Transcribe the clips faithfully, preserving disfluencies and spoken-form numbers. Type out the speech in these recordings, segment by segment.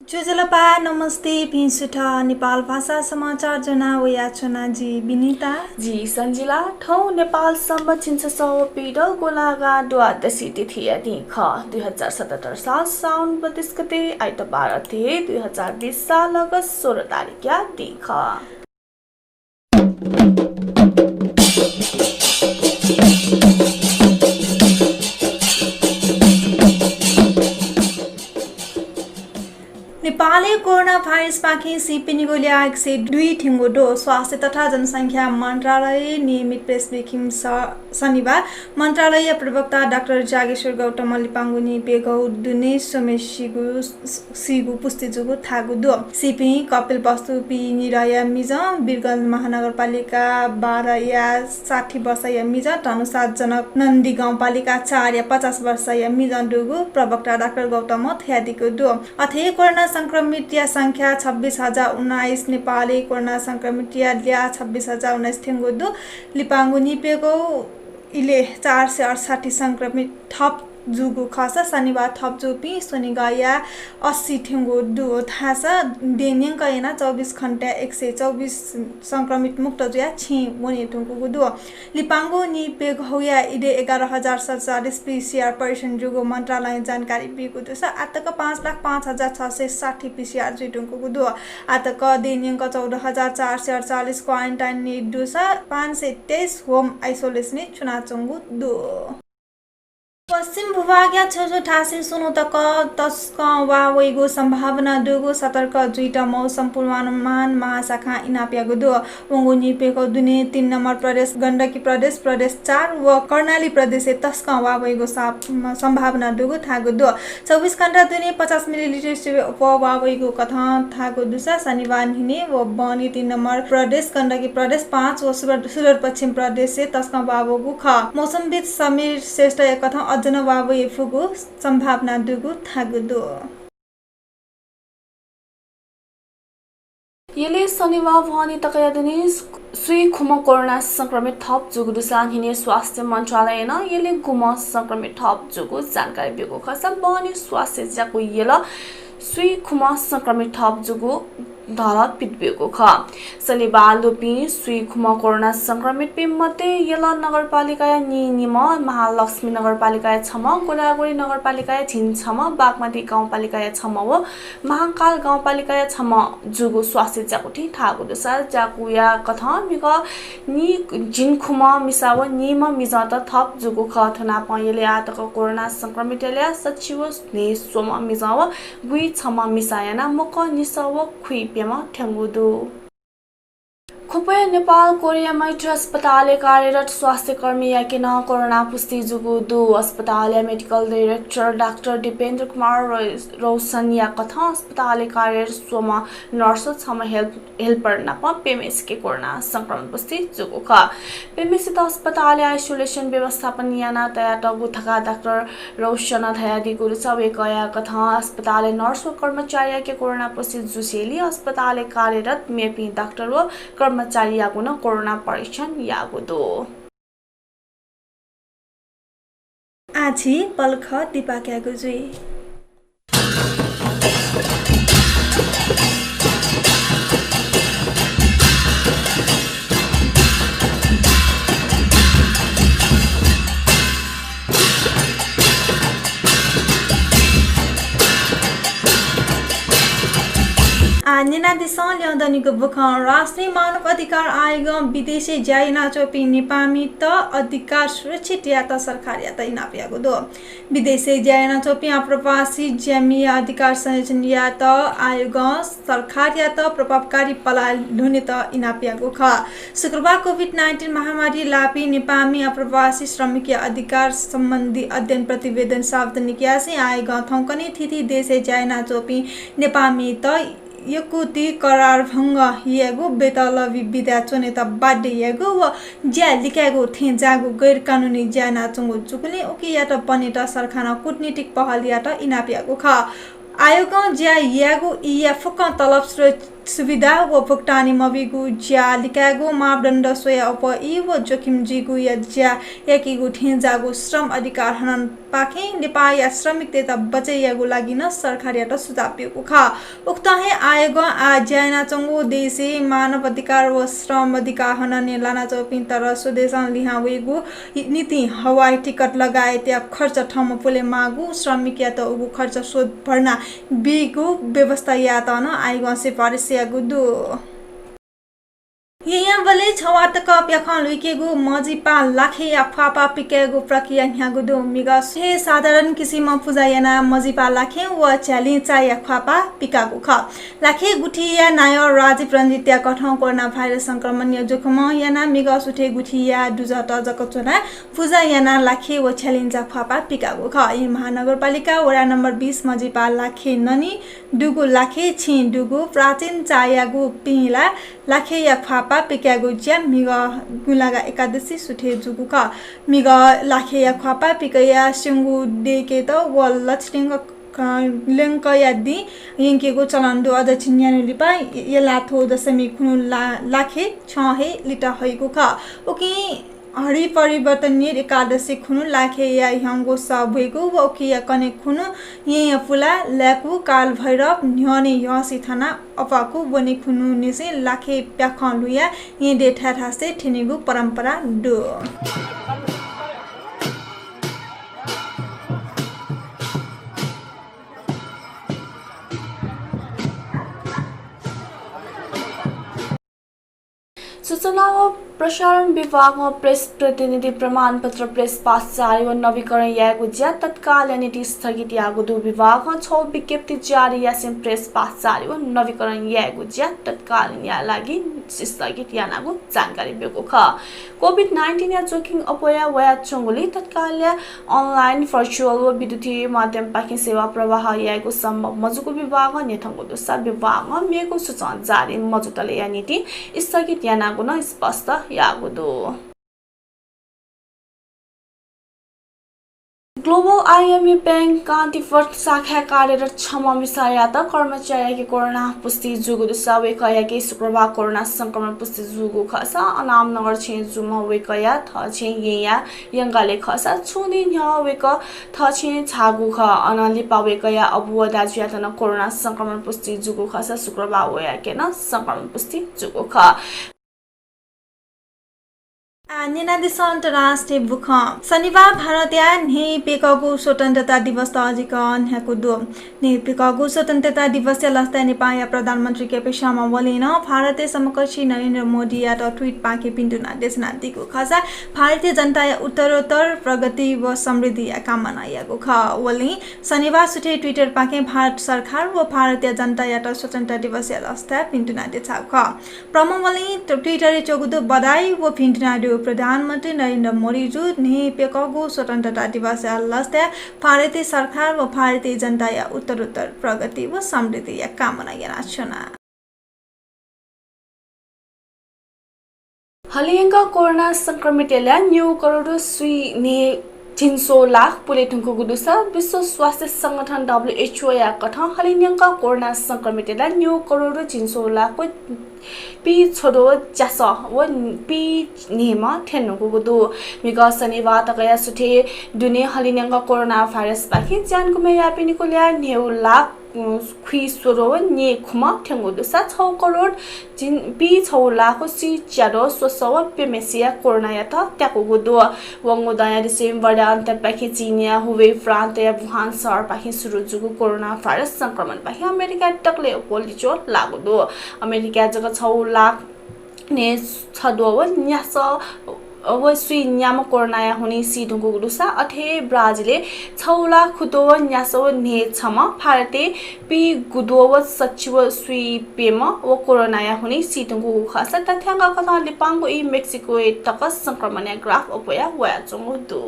ज्वजलपा, नमस्ते, भिं सुथ, नेपाल भाषा समाचार ज्वना वयाच्वना जि विनिता। जि सञ्जिला। थौं नेपाल सम्बत झिंछसः व पीदँ गोलागा द्वादशी तिथिया दिं खः। दुई हजार सतहत्तर साल साउन बत्तीस गते आइतबार, अथे दुई हजार बीस साल अगस्त सोह्र तारिखया दिं खः। नेपालय् कोरोना भाइरसपाखें सीपिनिगु ल्याः एक सय दुई थ्यंगु दु। स्वास्थ्य तथा जनसंख्या मन्त्रालयं नियमित प्रेस ब्रिफिङ स-, शनिबार मन्त्रालयया प्रवक्ता डाक्टर जागेश्वर गौतमं लिपांगु निपय्‌गू दुने स्वम्ह सीगु, सीगु पुष्टि जूगु धाःगु दु। सीपिं कपिलवस्तु पीनिदँया मिजं, वीरगञ्ज महानगरपालिका बाह्रया साठी वर्षया मिजं, धनुषा जनकनन्दी गाउँपालिका चारया पचास वर्षया मिजं दुगु प्रवक्ता डाक्टर गौतमं धयादीगु दु। अथे कोरोना संक्रमितया संख्या छब्बीस हजार उन्नाइस, नेपालय् कोरोना संक्रमितया ल्याः छब्बीस हजार उन्नाइस थ्यंगु दु। लिपांगु निपय्‌गू इलय् चार सय अठसट्ठी संक्रमित थप जूगु खःसा शनिबार थप जूपिं स्वनिगःया अस्सी थ्यंगु दु। धाःसा देय्‌न्यंक यानाः चौबिस घण्टाय् एक सय चौबिस संक्रमित मुक्त जुयाः छेँ वने धुंकूगु दु। लिपांगु निपय्‌गूया इलय् एघार हजार सतचालिस पीसीआर परीक्षण जूगु मन्त्रालयं जानकारी ब्यूगु दुसा आःतक पाँच लाख पाँच हजार छ सय साठी पीसीआर जुइ धुंकूगु दु। आःतक देय्‌न्यंक चौध हजार चार सय अठचालिस क्वारेन्टाइनय् दुसा पाँच सय तेइस होम आइसोलेसनय् च्वनाच्वंगु दु। पश्चिम भूभागया छुं छुं थासय् सुनु तक तसकं वा वइगु सम्भावना दुगु सतर्क जुइत मौसम पूर्वानुमान महाशाखां इनाप याःगु दु। वंगु निपय्‌गू दुने तीन नम्बर प्रदेश, गण्डकी प्रदेश, प्रदेश चार व कर्णाली प्रदेशय् तसकं वा वइगु सा-, सम्भावना दुगु धाःगु दु। चौबिस घण्टा दुने पचास मिलिलिटर सिबें अप्वः वा वइगु कथं धाःगु दुसा शनिबार न्हिनय् व बहनी तीन नम्बर प्रदेश, गण्डकी प्रदेश पाँच व सुदूर, सुदूरपश्चिम प्रदेशय् तसकं वा वःगु खः। मौसमविद् समीर श्रेष्ठया कथं अझ नं वा वये फुगु सम्भावना दुगु धाःगु दु। यलय् शनिबार बहनी तकया दुने स्वीखुम्ह कोरोना संक्रमित थप जूगु दुसा न्हिनय् स्वास्थ्य मन्त्रालयं यलय् गुम्ह संक्रमित थप जूगु जानकारी ब्यूगु खःसा बहनी स्वास्थ्य ज्याकू यल स्वीखुम्ह संक्रमित थप जूगु धलः पित ब्यूगु खः। शनिबार लुपिं स्वीखुम्ह कोरोना संक्रमितपिं मध्ये यल नगरपालिकाया नीनिम्ह, महालक्ष्मी नगरपालिकाया छम्ह, गोदावरी नगरपालिकाया झिंछम्ह, बागमती गाउँपालिकाया छम्ह व महाकाल गाउँपालिकाया छम्ह जूगु स्वास्थ्य ज्याकुथिं धाःगु दुसा ज्याकुया कथं म्हिगः नी झिंखुम्ह मिसा व नीम्ह मिजंत थप जूगु खः। थ्व नापं यलय् आःतक कोरोना संक्रमितया ल्याः सच्छि व न्हय्‌स्वम्ह मिजं व गुइछम्ह मिसा यानाः मकंनिसः व खुइप्यम्ह थ्यंगु दु। ख्वपया नेपाल कोरिया मैत्री अस्पतालय् कार्यरत स्वास्थ्यकर्मीयाके नं कोरोना पुष्टि जूगु दु। अस्पतालया मेडिकल डाइरेक्टर डाक्टर दिपेन्द्र कुमार रौ-, रौशनया कथं अस्पतालय् कार्यरत स्वम्ह नर्स व छम्ह हेल्प हेल्पर नाप प्यम्हेसिके कोरोना संक्रमण पुष्टि जूगु खः। प्यम्हेसित अस्पतालय् आइसोलेसन व्यवस्थापन याना तयातःगु धकाः डाक्टर रौशनं धयादीगु दु। वय्‌कःया कथं अस्पतालय् नर्स व कर्मचारीयाके कोरोना पुष्टि जुसेंलि अस्पतालय् कार्यरत मेपिं डाक्टर व कर्मचारीयागु नं कोरोना परीक्षण याःगु दु। आः झी पलख दिपाः कायेगु जुइ। आः न्यनादिसँ ल्यं दनिगु बुखँ। राष्ट्रिय मानव अधिकार आयोगं विदेशय् ज्या यानाच्वंपिं नेपाःमित अधिकार सुरक्षित यायेत सरकारयात इनाप याःगु दु। विदेशय् ज्या यानाच्वंपिं आप्रवासी ज्यामिया अधिकार संरक्षण यायेत आयोगं सरकारयात प्रभावकारी पलाः ल्ह्वनेत इनाप याःगु खः। शुक्रबार कोभिड नाइन्टिन महामारी लाःपिं नेपाःमि आप्रवासी श्रमिकया अधिकार सम्बन्धी अध्ययन प्रतिवेदन सार्वजनिक यासें आयोगं थौंकन्हय् थीथी देशय् ज्या यानाच्वंपिं नेपाःमित यकुति करार भंग यायेगु, बेतलबी बिदा च्वनेत बाध्य यायेगु व ज्या लिकायेगु थें ज्याःगु गैरकानुनी ज्या यानाच्वंगु जूगुलिं उकियात पनेत सरकारं कूटनीतिक पहल यायेत इनाप याःगु खः। आयोगं ज्या यायेगु ईया फुक्कं तलब सुरक्षित सुविधा व भुक्तानी मबीगु ज्या लिकायेगु मापदण्ड स्वयाः अप्वः ई व जोखिम जुइगुया ज्या याकीगु थेंज्याःगु श्रम अधिकार हनन पाखें नेपाःया श्रमिकतय्‌त बचय् यायेगु लागि नं सरकारयात सुझाव ब्यूगु खः। उकथं हे आयोगं आः ज्या यानाच्वंगु देशय् मानव अधिकार व श्रम अधिकार हननय् लानाच्वंपिं तर स्वदेशं लिहां वइगु निंतिं हवाई टिकट लगायतया खर्च थःम्हं पुले माःगु श्रमिकयात उगु खर्च स्वत भर्ना बीगु व्यवस्था यायेत नं आयोगं सिफारिस याःगु दु। येँयाबलय् छवाः तक प्याखं लुइकेगु मजिपा लाखेया ख्वाःपाः पिकायेगु प्रक्रिया न्ह्याःगु दु। म्हिगः सुथय् साधारण किसिमं पुजा यानाः मजिपा लाखे व झ्यालिंचाया ख्वाःपाः पिकाःगु खः। लाखे गुथिया नायः राजीव रञ्जितया कथं कोरोना भाइरस संक्रमणया जोखिमं यानाः म्हिगः सुथय् गुथिया दुजःत जक च्वनाः पुजा यानाः लाखे व झ्यालिंचा ख्वाःपाः पिकाःगु खः। येँ महानगरपालिका वडा नम्बर बीस मजिपा लाखे ननी दुगु लाखे छेँ दुगु प्राचीन चायागु पिंला लाखेया ख्वाःपाः पिकायेगु ज्या म्हिगः गुँलागा एकादशी सुथय् जूगु खः। म्हिगः लाखेया ख्वाःपाः पिकयाः स्यंगू दय्‌केत व लछिलिंग क-, लिंकया दिं यंकेगु चलन दु। अझ झिंन्यान्हु लिपा यलाथ्व दशमी खुन्हु ला-, लाखे छ्यं हे लित हइगु खः। उकिं हरिपरिवर्तनीय एकादशी खुन्हु लाखेया ह्यंगु सः ब्वयेगु व उकिया कन्हय् खुन्हु येँया पुलाः लाय्‌कू कालभैरव न्ह्यःने यःसिं थानाः अप्वाःकू ब्वने खुन्हुनिसें लाखे प्याखं लुयाः येँ देय् थाय् थासय् थ्यनेगु परम्परा दु। सूचना व प्रसारण विभागं प्रेस प्रतिनिधि प्रमाणपत्र प्रेस पास जारी व नवीकरण यायेगु ज्या तत्कालया निंतिं स्थगित याःगु दु। विभागं छगू विज्ञप्ति जारी यासें प्रेस पास जारी व नवीकरण यायेगु ज्या तत्कालीनया लागि स्थगित यानागु जानकारी ब्यूगु खः। कोभिड नाइन्टिनया जोखिम अप्वया वयाच्वंगुलिं तत्कालया online, virtual व विद्युतीय माध्यमपाखें सेवा प्रवाह यायेगु सम्भव मजूगु विभागं न्ह्यथंगु दुसा विभागं मेगु सूचना जारी मजुतलेया निंतिं स्थगित यानागु नं स्पष्ट याःगु दु। Global आइएमई बैंक कान्तिवट शाखाय् कार्यरत छम्ह मिसायात कर्मचारीयाके कोरोना पुष्टि जूगु दुसा वय्‌कःयाके शुक्रबार कोरोना संक्रमण पुष्टि जूगु खःसा अनामनगर छेँय् जूम्ह वय्‌कःया थःछेँ येँया यंगालय् खःसा छुं दिं न्ह्यः वय्‌कः थःछेँय् झाःगु खः। अनं लिपा वय्‌कःया अबु व दाजुयात नं कोरोना संक्रमण पुष्टि जूगु खःसा शुक्रबार वयाके नं संक्रमण पुष्टि जूगु खः। आः न्यनादिसँ अन्तर्राष्ट्रिय बुखँ। शनिबार भारतया न्हय्‌प्यकःगु स्वतन्त्रता दिवस तःजिक न्ह्याकू दु। न्हय्‌प्यकःगु स्वतन्त्रता दिवसया लसताय् नेपाःया प्रधानमन्त्री केपी शर्मा ओलीं नं भारतया समकक्षी नरेन्द्र मोदीयात Twitter पाखें भिन्तुना देछानादीगु खःसा भारतीय जनताया उत्तरोत्तर प्रगति व समृद्धिया कामना याःगु खः। ओलीं शनिबार सुथय् Twitter पाखें भारत सरकार व भारतीय जनतायात स्वतन्त्रता दिवसया लसताय् भिन्तुना देछाःगु खः। प्रमुख ओलीं Twitter-य् च्वःगु दु बधाई व भिन्तुना दु। प्रधानमन्त्री नरेन्द्र मोदीजु न्हय्‌प्यकःगु स्वतन्त्रता दिवसया लसताय् भारतीय सरकार व भारतीय जनताया उत्तरोत्तर प्रगति व समृद्धिया कामना यानाच्वना। हलिंन्यंक कोरोना संक्रमितया ल्याः निगू करोड स्वीन्हय् झिंस्वः लाख पुले धुंकूगु दुसा विश्व स्वास्थ्य संगठन, डब्ल्युएचओया कथं हलिंन्यंक कोरोना संक्रमितया ल्याः निगू करोड झिंस्वः लाख व पीछद्वः च्यासः व पीन्हय्‌म्ह थ्यंधुंकूगु दु। म्हिगः शनिबार तकया सुथय् दुने हलिंन्यंक कोरोना भाइरसपाखें ज्यान गुमे याःपिनिगु ल्याः न्हय्‌गू लाख खुइस्वद्वः व न्यय्‌खुम्ह थ्यंगु दुसा छगू करोड झिं-, पीछगू लाख स्वीच्याद्वः स्वसः व प्यम्हेसिया कोरोनायात त्याकूगु दु। वंगु दँया डिसेम्बरया अन्त्यपाखें चीनया हुबेई प्रान्तया वुहान शहरपाखें सुरु जूगु कोरोना भाइरस संक्रमणपाखें अमेरिकाय् दकलय् अप्वः लिच्वः लाःगु दु। अमेरिकाय् जक छगू लाख न्हय्‌छद्वः व न्यासः व स्वीन्याम्ह कोरोनाया हुनिं सी धुंकूगु दुसा अथे हे ब्राजिलय् छगू लाख खुद्वः व न्यासः व न्हय्‌छम्ह, भारतय् पीगुद्वः व सच्छि व स्वीप्यम्ह व कोरोनाया हुनिं सी धुंकूगु खःसा तथ्याङ्क कथं लिपांगु ई मेक्सिकोय् तक संक्रमणया ग्राफ अप्वया वयाच्वंगु दु।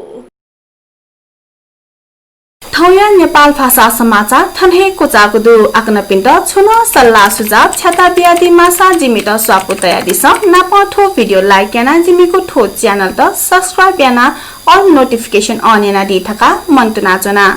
थौंया नेपाल भाषा समाचार थन हे क्वचाःगु दु। आकनपिन्त छुं नं सल्लाह सुझाव छ्याता बियादी माःसा जिमित स्वापू तयादिसँ। नापं थ्व video like यानाः जिमिगु थ्व channel-त subscribe यानाः all notification on यानादी धकाः मनंतुना च्वना।